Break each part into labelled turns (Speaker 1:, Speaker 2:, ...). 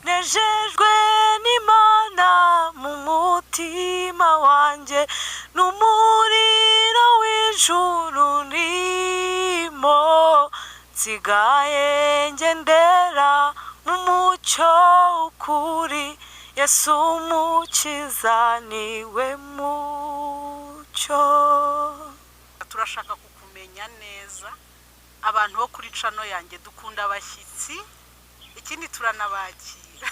Speaker 1: Nejejwe n'Imana mu mutima wanjye, n'umuriro w'ijuru ndimo. Nsigaye ngendera mu mucyo ukuri, Yesu Umukiza niwe mucyo.
Speaker 2: Turashaka kukumenya neza. Abantu bo kuri channel yanjye dukunda abashyitsi, ikindi turanabakira.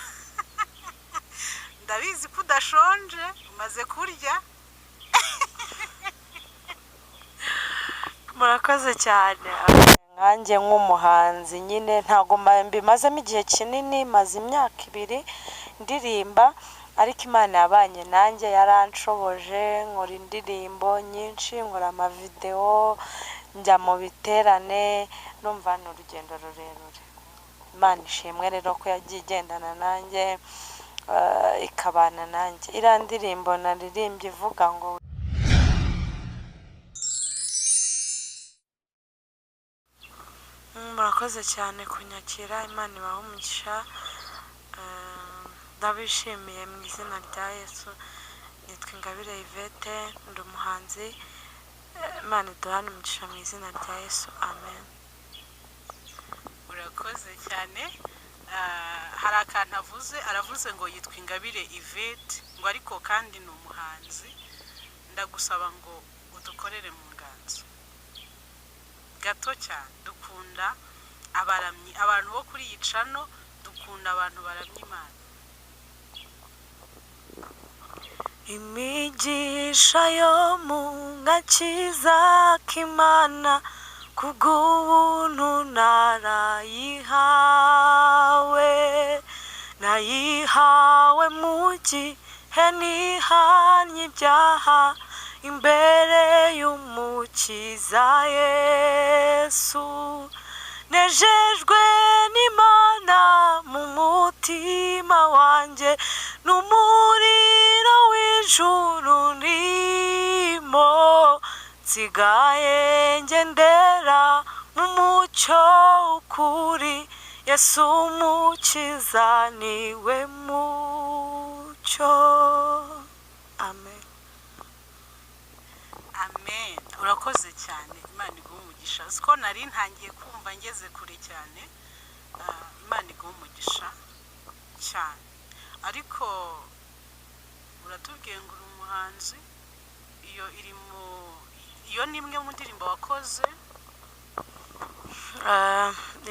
Speaker 2: Ndabizi ko udashonje, umaze kurya.
Speaker 1: Murakoze cyane. Nkanjye nk'umuhanzi nyine ntabwo mbimazemo igihe kinini, maze imyaka 2 ndirimba, ariko Imana yabanye nanjye, yaranshoboje, nkora indirimbo nyinshi, nkora amavidewo, njya mu biterane. Numva ni urugendo rurerure. Imana ishimwe rero ko yagiye igendana nanjye, ikabana nanjye. Iriya ndirimbo naririmbye ivuga ngo Murakoze cyane kunyakira, Imana ibahe umugisha. Ndabishimiye mu izina rya Yesu. Nitwa Ingabire Yvette, ndi umuhanzi. Imana iduhane umugisha mu izina rya Yesu, amen.
Speaker 2: Urakoze cyane. Hari akantu avuze, aravuze ngo yitwa Ingabire Yvette, ngo ariko kandi ni umuhanzi. Ndagusaba ngo udukorere mu nganzo gato cyane. Dukunda abaramyi, abantu bo kuri iyi channel dukunda abantu baramya Imana.
Speaker 1: Imigisha yo mu gakiza k'Imana, kubw'ubuntu narayihawe, nayihawe mu gihe nihanye ibyaha imbere y'Umukiza Yesu. Nejejwe n'Imana mu mutima wanjye, n'umuriro w'ijuru ndimo. Nsigaye ngendera mu mucyo ukuri, Yesu Umukiza niwe mucyo. Amen.
Speaker 2: Amen. Urakoze cyane, Imana iguhe umugisha. Siko nari ntangiye kumva ngeze kure cyane. Imana iguhe umugisha cyane. Ariko uratubwiye ngo uri umuhanzi, iyo iri mu iyo ni imwe mu ndirimbo wakoze?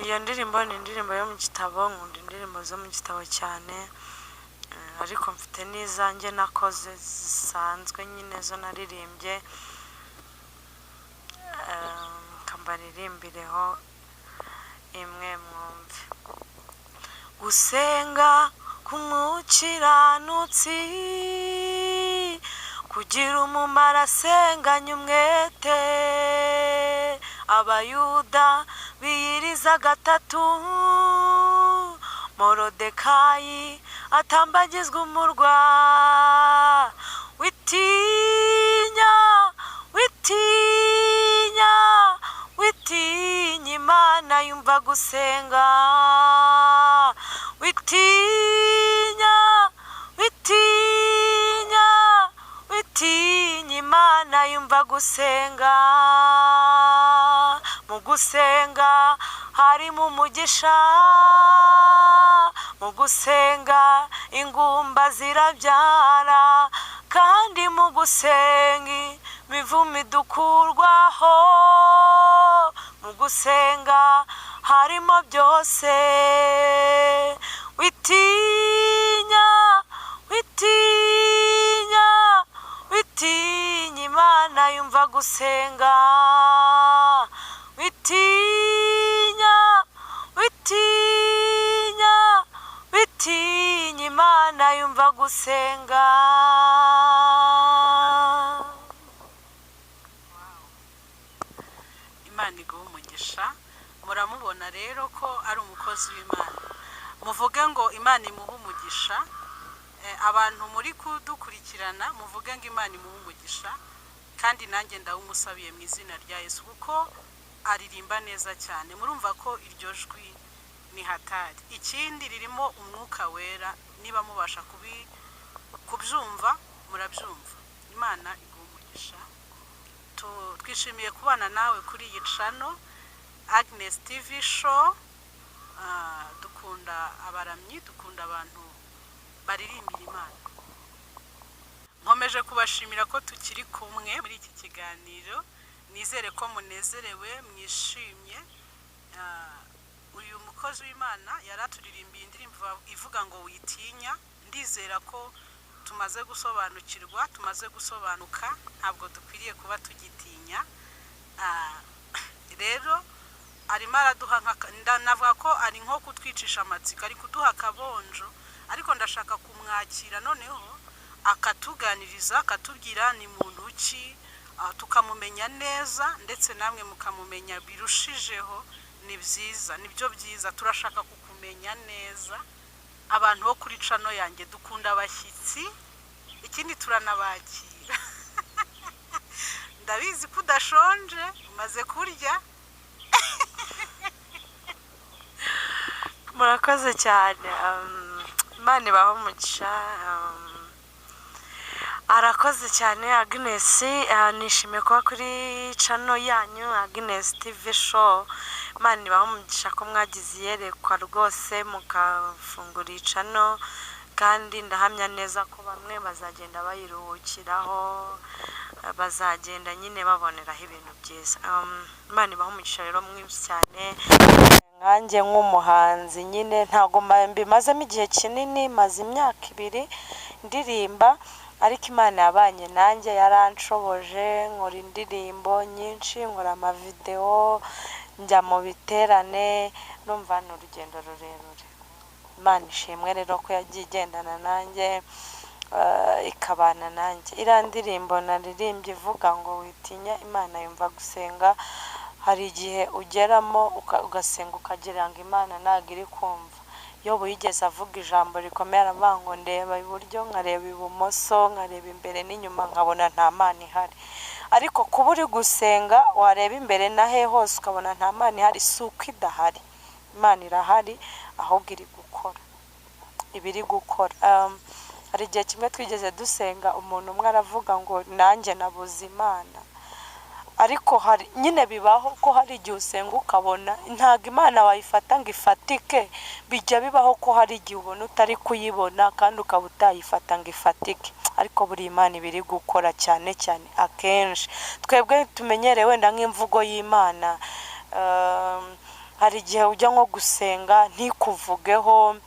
Speaker 1: Iyo ndirimbo ni indirimbo yo mu gitabo. Nkunda indirimbo zo mu gitabo cyane, ariko mfite n'izanjye nakoze zisanzwe nyine zo naririmbye. Mbaririmbiriho imwe mwumve. Gusenga k'umukiranutsi kugira umumaro, asenganye umwete. Abayuda biyiriza gatatu, Morodekayi atambagizwa umurwa. Witinya, witinya, witinya, Imana yumva gusenga. Witinya, witinya, witinya, Imana yumva gusenga. Mu gusenga harimo umugisha, mu gusenga ingumba zirabyara, kandi mu gusenga imivumo idukurwaho. Mu gusenga harimo byose. Witinya, witinya, witinya, Imana yumva gusenga. Witinya, witinya, witinya, Imana yumva gusenga.
Speaker 2: Imana iguhe umugisha. Muramubona rero ko ari umukozi w'Imana. Muvuge ngo Imana imuhe umugisha. Abantu muri kudukurikirana muvuge ngo Imana imuhe umugisha, kandi nanjye ndawumusabiye mu izina rya Yesu, kuko aririmba neza cyane. Murumva ko iryo jwi Ni hatari. Ikindi, ririmo Umwuka Wera. Niba mubasha kubyumva, murabyumva. Imana iguha umugisha. Twishimiye kubana nawe kuri iyi channel Agnes TV Show. Dukunda abaramyi, dukunda abantu baririmbira Imana. Nkomeje kubashimira ko tukiri kumwe muri iki kiganiro. Nizere ko munezerewe, mwishimye. Uyu mukozi w'Imana yari aturirimbiye indirimbo ivuga ngo "Witinya". Ndizera ko tumaze gusobanukirwa, tumaze gusobanuka, ntabwo dukwiriye kuba tugitinya. Rero arimo araduha navuga ko ari nko kutwicisha amatsiko, ari kuduha akabonjo. Ariko ndashaka kumwakira noneho akatuganiriza, akatubwira ni muntu ki, tukamumenya neza, ndetse namwe mukamumenya birushijeho. Ni byiza, nibyo byiza, turashaka kukumenya neza. Abantu bo kuri channel yanjye dukunda abashyitsi, ikindi turanabakira. Ndabizi ko udashonje, umaze kurya.
Speaker 1: Murakoze cyane. Imana ibahe umugisha. Arakoze cyane Agnes. Nishimiye kuba kuri channel yanyu Agnes TV Show. Imana ibahe umugisha ko mwagize iyerekwa rwose mukafungura iyi channel, kandi ndahamya neza ko bamwe bazagenda bayiruhukiraho, bazagenda nyine baboneraho ibintu byiza. Imana ibahe umugisha rero mwinshi cyane. Nkanjye nk'umuhanzi nyine ntabwo mbimazemo igihe kinini, maze imyaka 2 ndirimba, ariko Imana yabanye nanjye, yaranshoboje, nkora indirimbo nyinshi, nkora amavidewo, njya mu biterane. Numva ni urugendo rurerure. Imana ishimwe rero ko yagiye igendana nanjye, ikabana nanjye. Iriya ndirimbo naririmbye ivuga ngo "Witinya, Imana yumva gusenga", hari igihe ugeramo ugasenga ukagira ngo Imana ntabwo iri kumva. Yobu yigeze avuga ijambo rikomeye, aravuga ngo "Ndeba iburyo, nkareba ibumoso, nkareba imbere n'inyuma, nkabona nta Mana ihari." Ariko kuba uri gusenga, wareba imbere na he hose ukabona nta Mana ihari, si uko idahari. Imana irahari, ahubwo iri gukora, iba iri gukora. Hari igihe kimwe twigeze dusenga, umuntu umwe aravuga ngo "Nanjye nabuze Imana." Ariko hari nyine bibaho ko hari igihe usenga ukabona ntabwo Imana wayifata ngo ifatike. Bijya bibaho ko hari igihe ubona utari kuyibona kandi ukaba utayifata ngo ifatike, ariko buri Imana iba iri gukora. Cyane cyane akenshi twebwe tumenyereye wenda nk'imvugo y'Imana, hari igihe ujya nko gusenga ntikuvugeho.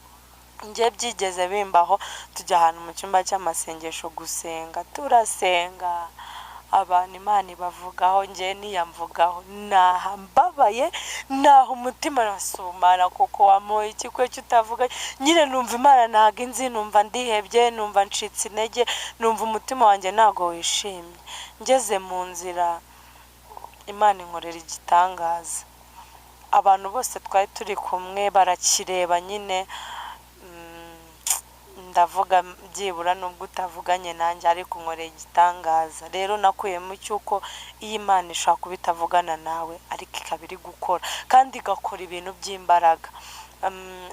Speaker 1: Njye byigeze bimbaho, tujya ahantu mu cyumba cy'amasengesho gusenga, turasenga, abantu Imana ibavugaho, njye ntiyamvugaho. Naha mbabaye, naha umutima urasumana, kuko wamuye ikikwe utavuga nyine. Numva Imana ntabwo inzi, numva ndihebye, numva ncitse intege, numva umutima wanjye ntabwo wishimye. Ngeze mu nzira, Imana inkorera igitangaza. Abantu bose twari turi kumwe barakireba nyine. Ndavuga byibura nubwo utavuganye nanjye, ariko unkoreye igitangaza. Rero nakuyemo cy'uko iyi Imana ishobora kuba itavugana nawe, ariko ikaba iri gukora, kandi igakora ibintu by'imbaraga.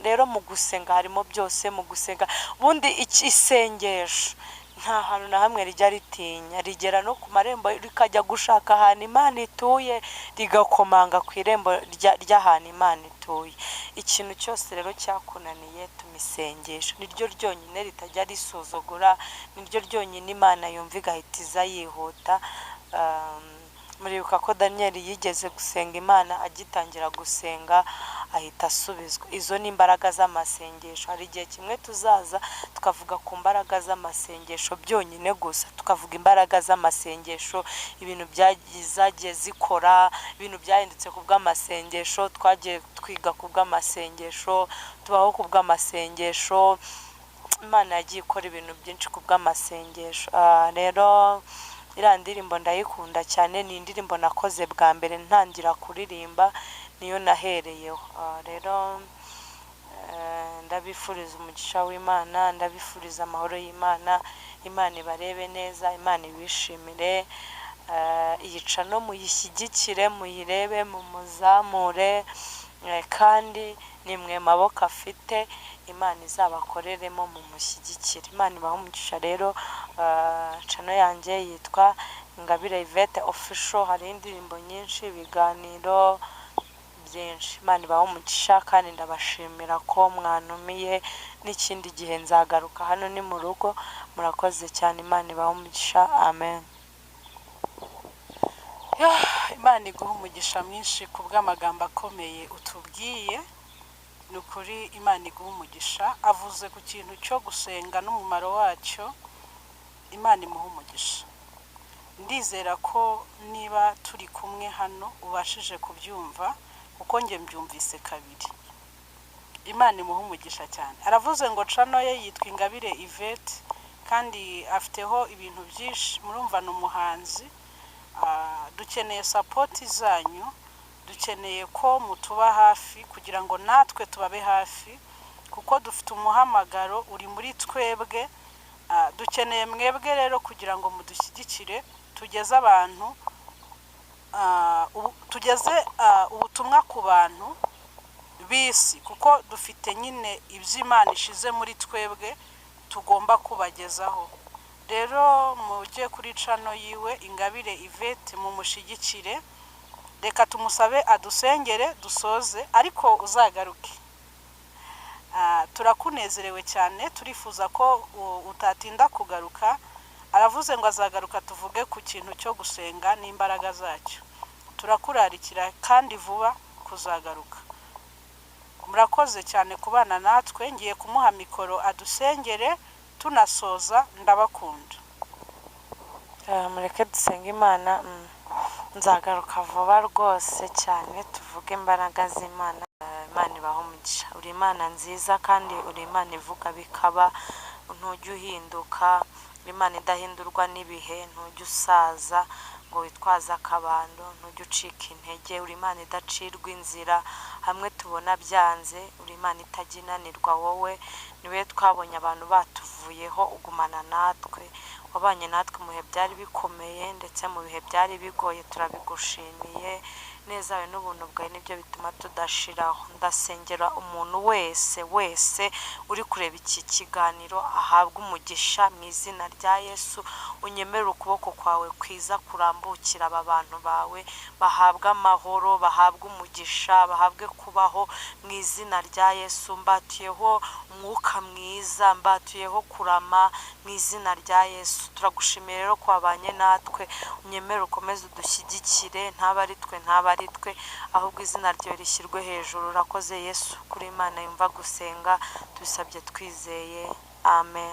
Speaker 1: Rero mu gusenga harimo byose. Mu gusenga ubundi isengesho nta hantu na hamwe rijya ritinya, rigera no ku marembo, rikajya gushaka ahantu Imana ituye, rigakomanga ku irembo ry'ahantu Imana ituye. Ikintu cyose rero cyakunaniye, tuma isengesho. Niryo ryonyine ritajya risuzugura, niryo ryonyine Imana yumva igahita iza yihuta. Muribuka ko Daniyeli yigeze gusenga Imana, agitangira gusenga ahita asubizwa. Izo ni imbaraga z'amasengesho. Hari igihe kimwe tuzaza tukavuga ku mbaraga z'amasengesho byonyine gusa, tukavuga imbaraga z'amasengesho, ibintu zagiye zikora, ibintu byahindutse ku bw'amasengesho, twagiye twiga ku bw'amasengesho, tubaho ku bw'amasengesho. Imana yagiye ikora ibintu byinshi ku bw'amasengesho. Rero iriya ndirimbo ndayikunda cyane. Ni indirimbo nakoze bwa mbere ntangira kuririmba, niyo nahereyeho. Rero ndabifuriza umugisha w'Imana, ndabifuriza amahoro y'Imana. Imana ibarebe neza, Imana ibishimire. Iyi channel muyishyigikire, muyirebe, mumuzamure. Kandi ni mwe maboko afite, Imana izabakoreremo mumushyigikire. Imana ibahe umugisha rero. Channel yanjye yitwa Ingabire Yvette Official, hari indirimbo nyinshi, ibiganiro byinshi. Imana ibahe umugisha kandi ndabashimira ko mwantumiye, n'ikindi gihe nzagaruka, hano ni mu rugo. Murakoze cyane, Imana ibahe umugisha, amen.
Speaker 2: Imana iguha umugisha mwinshi ku bw'amagambo akomeye utubwiye. Ni ukuri Imana iguha umugisha. Avuze ku kintu cyo gusenga n'umumaro wacyo. Imana imuha umugisha. Ndizera ko niba turi kumwe hano ubashije kubyumva, kuko njye mbyumvise kabiri. Imana imuha umugisha cyane. Aravuze ngo channel ye yitwa Ingabire Yvette, kandi afiteho ibintu byinshi. Murumva ni umuhanzi. Dukeneye support zanyu, dukeneye ko mutuba hafi kugira ngo natwe tubabe hafi, kuko dufite umuhamagaro uri muri twebwe. Dukeneye mwebwe rero kugira ngo mudushyigikire, tugeze abantu tugeze ubutumwa ku bantu b'isi, kuko dufite nyine iby'Imana ishize muri twebwe tugomba kubagezaho. Rero mujye kuri channel yiwe Ingabire Yvette, mumushyigikire. Reka tumusabe adusengere dusoze, ariko uzagaruke. Turakunezerewe cyane, turifuza ko utatinda kugaruka. Aravuze ngo azagaruka tuvuge ku kintu cyo gusenga n'imbaraga zacyo. Turakurarikira kandi vuba kuzagaruka. Murakoze cyane kubana natwe. Ngiye kumuha mikoro adusengere tunasoza. Ndabakunda.
Speaker 1: Mureke dusenge Imana. Nzagaruka vuba rwose cyane, tuvuge imbaraga z'Imana. Imana ibahe umugisha. Uri Imana nziza kandi uri Imana ivuga bikaba, ntujya uhinduka. Uri Imana idahindurwa n'ibihe, ntujya usaza ngo witwaze akabando, ntujya ucika intege. Uri Imana idacirwa inzira hamwe tubona byanze, uri Imana itajya inanirwa. Wowe niwe twabonye abantu batuvuyeho ugumana natwe, wabanye natwe mu bihe byari bikomeye ndetse mu bihe byari bigoye, turabigushimiye. Neza yawe n'ubuntu bwawe nibyo bituma tudashiraho. Ndasengera umuntu wese wese uri kureba iki kiganiro ahabwe umugisha mu izina rya Yesu. Unyemerere ukuboko kwawe kwiza kurambukira aba bantu bawe, bahabwe amahoro, bahabwe umugisha, bahabwe kubaho mu izina rya Yesu. Mbatuyeho umwuka mwiza, mbatuyeho kurama mu izina rya Yesu. Turagushimiye rero ko wabanye natwe, unyemerere ukomeze udushyigikire, ntaba ari twe, ntaba ari twe, ahubwo izina ryawe rishyirwe hejuru. Urakoze Yesu, kuri Imana yumva gusenga, tubisabye twizeye, amen.